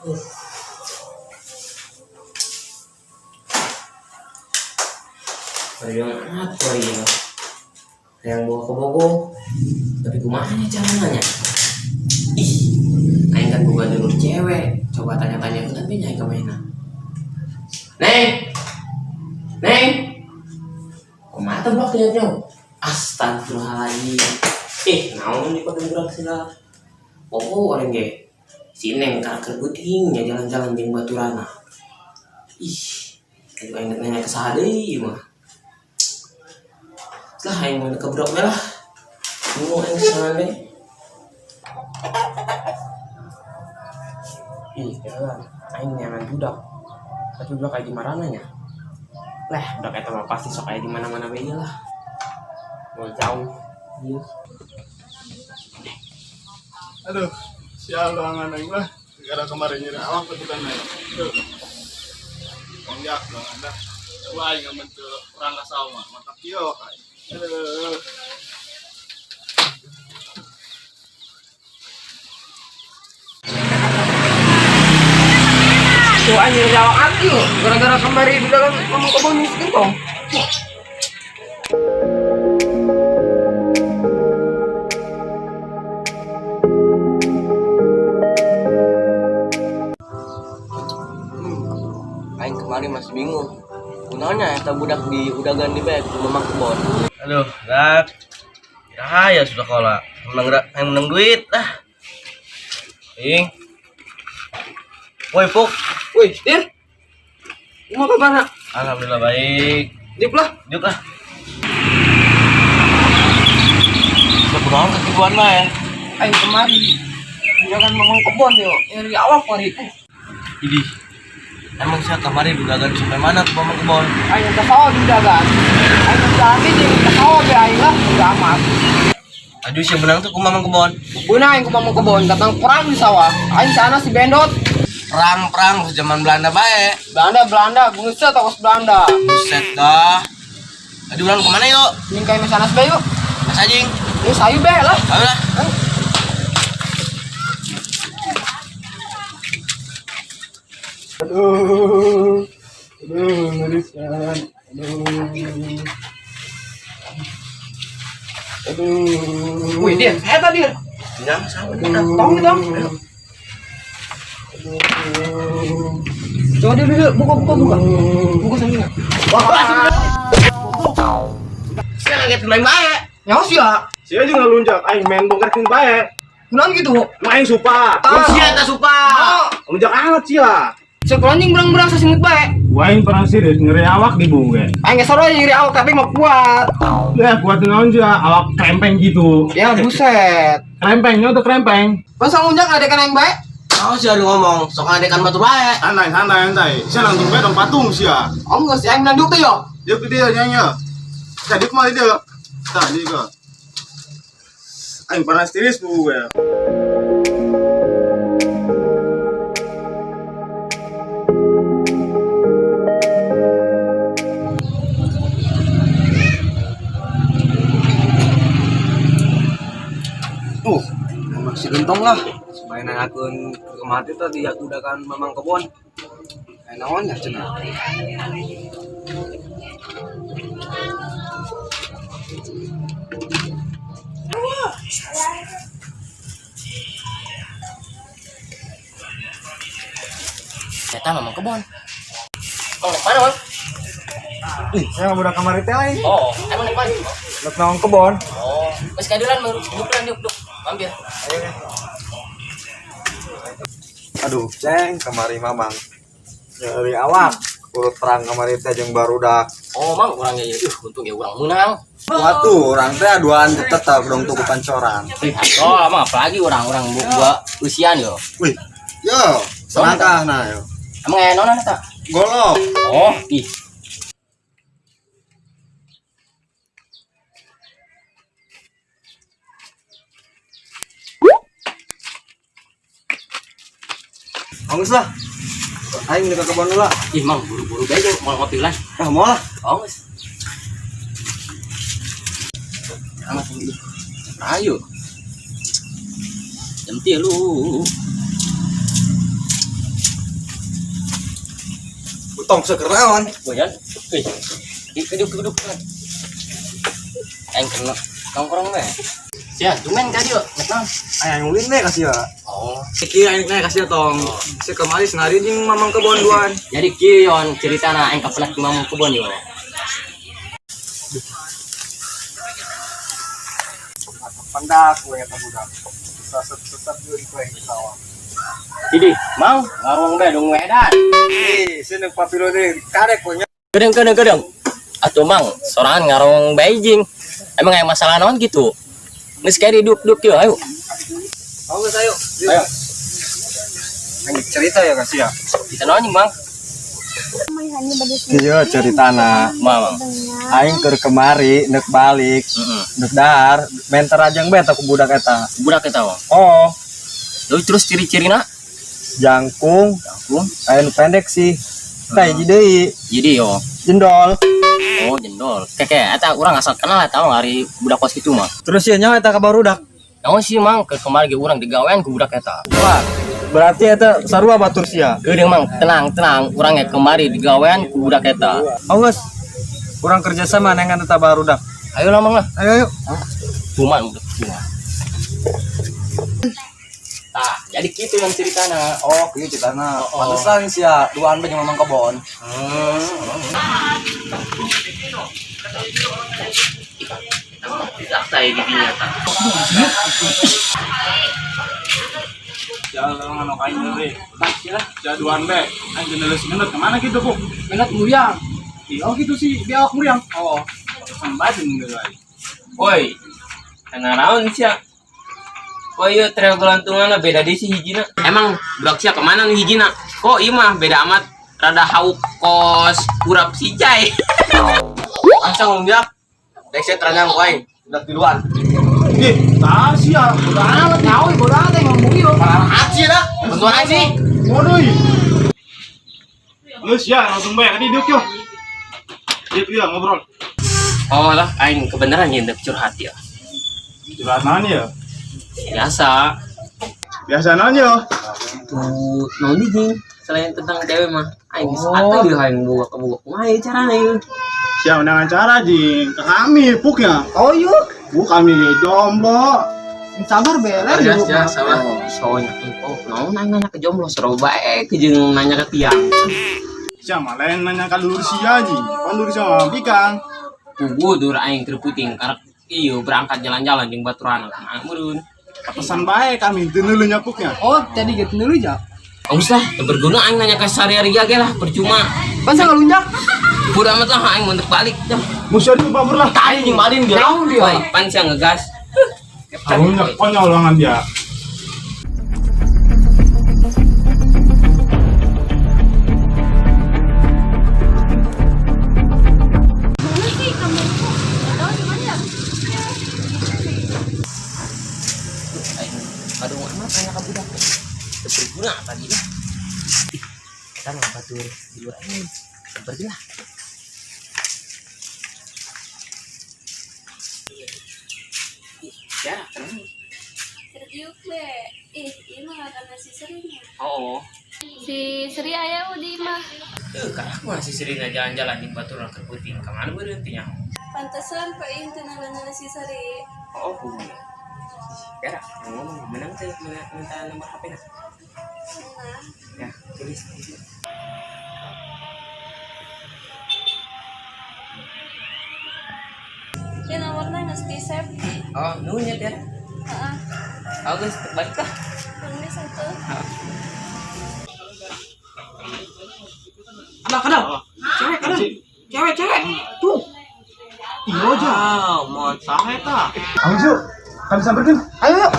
Hoyong apa ya? Yang bawa ke Bogor. Tapi kumaha nya caranya? Ih, aing kan boga dulur cewek. Coba tanya-tanya kan nya aing ka mana. Neng. Neng. Kumaha teh budak teh jauh? Astagfirullahaladzim. Ih, naon di pada budak segala. Oh, orang ge. Si Neng karakter peuting nya jalan-jalan jeung baturana. Ih, aduh aing nanya ke saha deui mah. Lah aing mau ke budak we lah. Mau aing sana deh. Ih, jalan. Aing nyangan budak. Tapi budak aya di marana nya. Lah, budak eta mah pasti sok aya di mana-mana we lah. Mau jauh. Iya. Aduh, sial doangan aing lah. Gara kemarin nyeri awak ketukan aing. Aduh. Konjak doangan dah. Coba aing ngamen teu urang ka sawah mah. Mantap kieu aing. Aduh. Tuh anjir jawab aku gara-gara kemarin di dalam ngomong kebun gentong. Aing kemarin masih bingung. Kunaonnya eta budak di udagan di bek ku mamang kebon. Aduh, dak. Ya, ya sudah kola. Menang dak, yang menang duit ah. Ing. Woi, Puk. Wih, Dir. Mau ke mana? Alhamdulillah baik. Dip lah. Yuk lah. Sudah kunaon ketipuan mah ya. Aing kemari. Udagan ngomong kebon yo. Nyeri awak kemarin. Idih. Emang saya kemarin udagan sampai mana ke mamang kebon? Aing ke sawah di udagan. Aing ke jeung ke sawah be aing lah udah amat. Aduh, si menang tuh ku mamang kebon. Guna aing ku mamang kebon datang perang di sawah. Aing sana si bendot. Perang-perang zaman Belanda bae. Belanda Belanda, buset tokos Belanda. Buset dah. Aduh, urang kemana yuk? Mingkai sana bae yuk. Mas Ajing. Ini sayu be lah. Ayo lah. Aduh. Aduh, ngerisan. Aduh. Aduh. Wih, Dir, saya tadi. Dir. Ya, sama. Tong dong. Coba dia dulu, buka buka buka. Buka sambil. Wah, Saya kaget main bae. nyawa sih ya. Sia juga lunjak aing main bongkarkeun bae. Kunaon gitu. Lu aing supa. Tah. Sia eta supa. Ah, Lunjak amat sia. Sok anjing berang-berang sasimut bae. Gua aing pernah serius nyeri awak di buwe. Aing geus soro nyeri awak tapi mah kuat. Ya kuat naon sia awak krempeng gitu. Ya buset. Krempengnya tuh krempeng. Masa lunjak ngadekan aing bae? Kau sih aduh ngomong, sok ngadekan batu bae. Santai santai santai. Sia langsung bae dong patung sia. Om geus aing nanduk teh yo. Dia ke dia nyanyi. Tadi kemari dia. Tadi ke. Aing pernah serius buwe. Emang si gentong lah. Supaya nanyakeun ke mati tadi ya udagan mamang kebon. Aya naon ya cenah. Eta mamang kebon. Oh, naik mana, Mang? Ih, saya udah kamari teh lain. Oh, emang naik mana? Lek naon kebon. Oh, geus kadilan duduk lan duduk, duduk. Mampir. Aduh, ceng kamari mamang. Nyeri awak, urut perang kamari teh jeung barudak. Oh, Mang, urang ge untung ya urang meunang. Waduh, urang teh aduan tetep dong tuh pancoran. Oh, emang apalagi orang-orang gua usian yo. Wih, yo, selangkah nah yo. Emang aya naon eta? Golok. Oh, ih. Anggus lah. Aing ke kebon lah. Ih, Mang, buru-buru bae jeung mau ngopi lah. Ah, mau lah. Oh, geus. Amat ini. Ayo. Jam 3. Tong sekernaon. Boyan. Ih. Duduk duduk. Aing kena nongkrong we. Sia, dumen ka dieu, nek naon? Aya ulin deh kasih ya. Oh. Kieu aing teh kasih tong. Si kemari senari jeung mamang kebon duan. Jadi kieu yon ceritana aing kapenak mamang kebon yo. Pendak we eta budak. Sesep-sesep jeung ku aing sawah. Jadi, mang ngarong bae dong wedan. Ih, sini papilo deui karek we nya. Gedeng gedeng gedeng. Atuh mang, sorangan ngarong bae jing. Emang aya masalah naon gitu? Geus kayak duduk-duduk yo, ayo. Oh, geus ayo. Ayo. Aing cerita ya kasih ya. Bisa naon mang? Kieu ceritana. Mang. Aing keur kemari nek balik, Heeh. nek dahar, menter ajang bae ku budak eta. Budak eta, Mang. Oh, Terus terus ciri-cirina? jangkung, Jangkung. aya nu pendek sih. Tah hiji deui, Jadi yo. jendol. Oh, jendol. Keke, eta urang asal kenal eta mah ari budak kos kitu mah. Terus ya nyawa eta ka barudak. Naon sih mang, ke kemari ge urang digawean ku budak eta. Wah, berarti eta sarua batur sia. Geudeung mang, tenang, tenang, urang ge kemari digawean ku budak eta. Oh geus. Kurang kerja sama nengan eta barudak. Ayo lah mang lah. Ayo ayo. Cuman udah cuma. Tah, jadi gitu yang ceritana. Oh, kieu ceritana. Oh, oh. Pantesan sia duaan bae jeung mamang kebon. Tidak saya di dinya tah. Jalan anu kain deui. Jaduan be. Aing geus ngeunut kemana gitu, Bu? Ngeunut muriang. Iya gitu sih, di awak muriang. Oh. Pesan bae jeung deui aing. Woi, kana naon sia? Woi, ieu trail gelantunganna beda deui si hijina. Emang budak sia kemana nu hijina? Kok ieu mah beda amat rada hauk kos kurap si Jai. Langsung lunjak. Dek sia teranjang ku aing. Budak tiluan. Ih, tah sia. Bodo amat nyawa, bodo amat yang ngomong ieu. Parah sih dah. Bantuan aing sih. Waduh. Geus ya, langsung bae ka diuk yo. Diuk ya ngobrol. Oh lah, aing kebenaran nyeundep curhat ya. Curhat naon ya? Biasa. Biasa naon yo? Tuh, naon deui jing? Selain tentang cewek mah, aing geus atuh deui aing boga kaboga kumaha ieu carana ieu? Sia undangan cara jing ke kami puknya. Oh iya. Bu kami jomblo. Sabar beler Ya, juga. ya, sabar. Soalnya oh, naon aing nanya ke jomblo seru bae ke jeung nanya ke tiang. Sia mah lain nanya ka lurus sia jing. Pan lurus sia mah bikang. Pugu dur aing keur puting karek ieu berangkat jalan-jalan jeung baturan kumaha meureun. Pesan bae kami teu neuleuh nya puknya. Oh, tadi gitu dulu ya. Awas lah, teu berguna aing nanya ke sehari-hari ge lah, percuma. Pan saya ngalunjak. Bodo amat lah aing mun balik dah. Musuh di babur lah. Tai jeung malin dia. Naon dia? Woi, pan sia ngegas. Kamu konyol banget dia. Mana sih kamu? Gak tahu di mana ya? Aing aduh amat nanya ka budak. Teu berguna tadi lah. Ih, eta mah batur di luar aing. Pergi lah. Ih, ya, kenapa? Terdiuk be. Ih, ini mah karena si Seri nya. Oh, Si Seri aya di mah. Kayak aku masih sering jalan-jalan di Baturan keur peuting. Ka mana beureun teh nyaho? Pantesan Pak Ing kenalan si Seri. Oh, oh. Ya, ngomong menang teh minta nomor HP na. Nah, Ya, tulis. dia nomornya nggak di save. Oh, nuhun ya, Tiara. Heeh. Oh, geus balik lah. Ini satu. Alah, kadal. Cewek, kadal. Cewek, cewek. Tuh. Iya aja. Wow, mau Saha eta? Ayo yuk. Kami samperkeun. Ayo, yuk.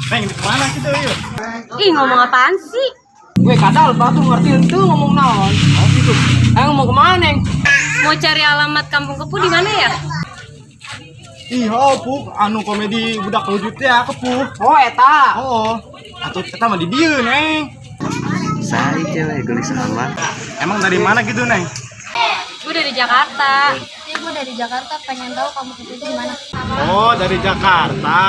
Neng, di kemana kita yuk? Ih, ngomong apaan sih? Gue kadal, batu ngerti itu ngomong naon. Oh gitu. Ayo mau kemana, Neng? Mau cari alamat kampung kepu di mana ya? Ih, oh, puk, anu komedi budak wujud ya, kepuh. Oh, eta. Oh, atau kita mah di dieu, Neng. Sai cewek gelis amat. Emang dari mana gitu, Neng? Gue dari Jakarta. Ya, gue dari Jakarta pengen tahu kampung kepu itu di mana. Oh, dari Jakarta.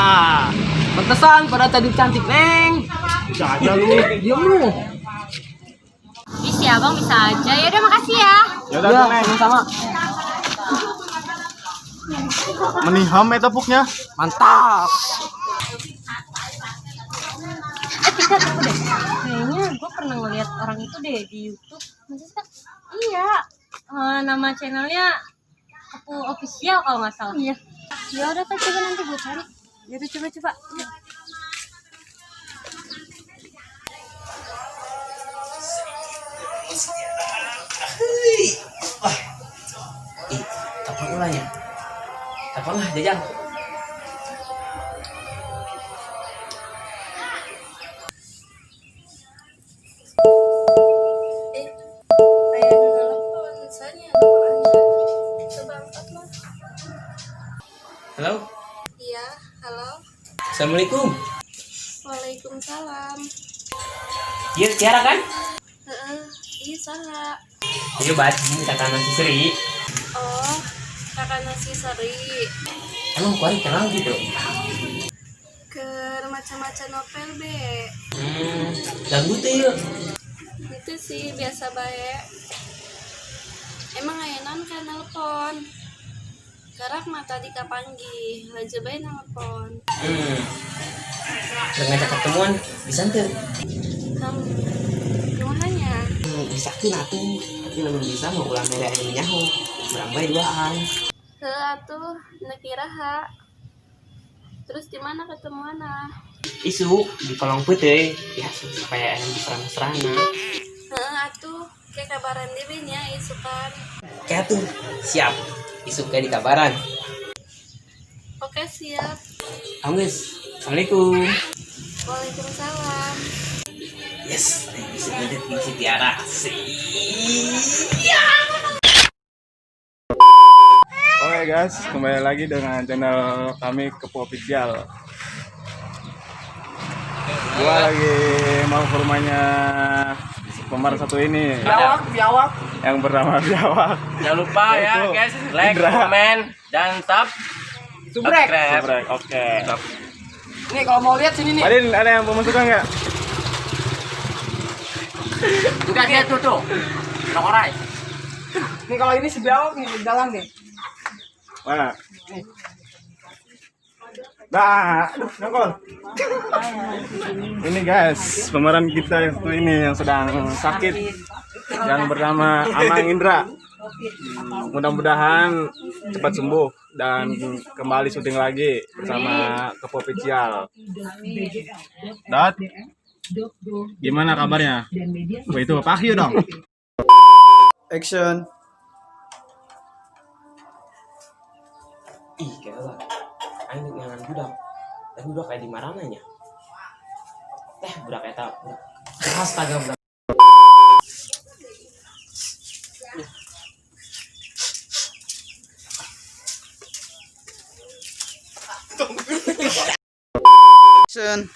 Pantesan pada tadi cantik, Neng. Bisa aja lu. Diam lu. Ih, si abang bisa aja. Ya udah makasih ya. Ya udah Ya, tuh, Neng. sama-sama. Meniham eta puknya. Mantap. Eh, Tika, tunggu deh. Kayaknya gue pernah ngeliat orang itu deh di YouTube. Masa sih, Kak? Iya. Nama channelnya Kepu Official kalau nggak salah. Iya. Ya udah Kak, coba nanti gue cari. Ya udah coba coba. Ih, telepon ulahnya. Telepon lah, Jajang. Kayak nelfon, soalnya coba angkat lah. Halo. Iya, halo. Assalamualaikum. Waalaikumsalam. Iya, Tiara kan? Heeh, iya saha. Iya, bat, kakak nasi Seri. Oh, kakak nasi Seri. Emang kuari kenal gitu? Ke macam-macam novel be. Ganggu tuh yuk. Itu sih biasa bae. Emang aya naon kan nelpon. Karak mah tadi kapanggih, laju bae nelpon. Udah ngajak ketemuan, bisa tuh. Kumaha nya? Bisa tuh atuh. Tapi lamun bisa mau ulah mere aya nyaho. Urang bae duaan. Heuh atuh, neuk iraha. Terus di mana ketemuanna? Isuk di kolong putih ya supaya yang mesra-mesrana. Heeh atuh, kayak kabaran deui nya isukan. Kayak tuh, siap. Isuk kayak di kabaran. Oke, siap. Anggus, assalamualaikum. Waalaikumsalam. Yes, bisa ngedit si Tiara. Oke guys, kembali lagi dengan channel kami Kepo Official. Gua lagi mau ke rumahnya pemeran satu ini Biawak, biawak. yang bernama Biawak. Jangan lupa ya Yaitu guys, like, Indra. comment, dan Subrek. subscribe. Subrek, oke. Nih kalau mau lihat sini nih. Adin, ada yang mau masukkan nggak? Juga dia tuh tuh. Nokorai. Nih kalau ini si biawak nih di jalan nih. Mana? Nah, aduh, nyongkol. Ini guys, pemeran kita yang satu ini yang sedang sakit, yang bernama Amang Indra. Mudah-mudahan cepat sembuh dan kembali syuting lagi bersama Kepo Official. Dot, gimana kabarnya? Wah, itu Pak Ahyu dong. Action. Ih, kayak lah. Aing nyangan budak. Tapi budak kayak di marananya. Teh budak eta. Budak. Astaga budak. Action.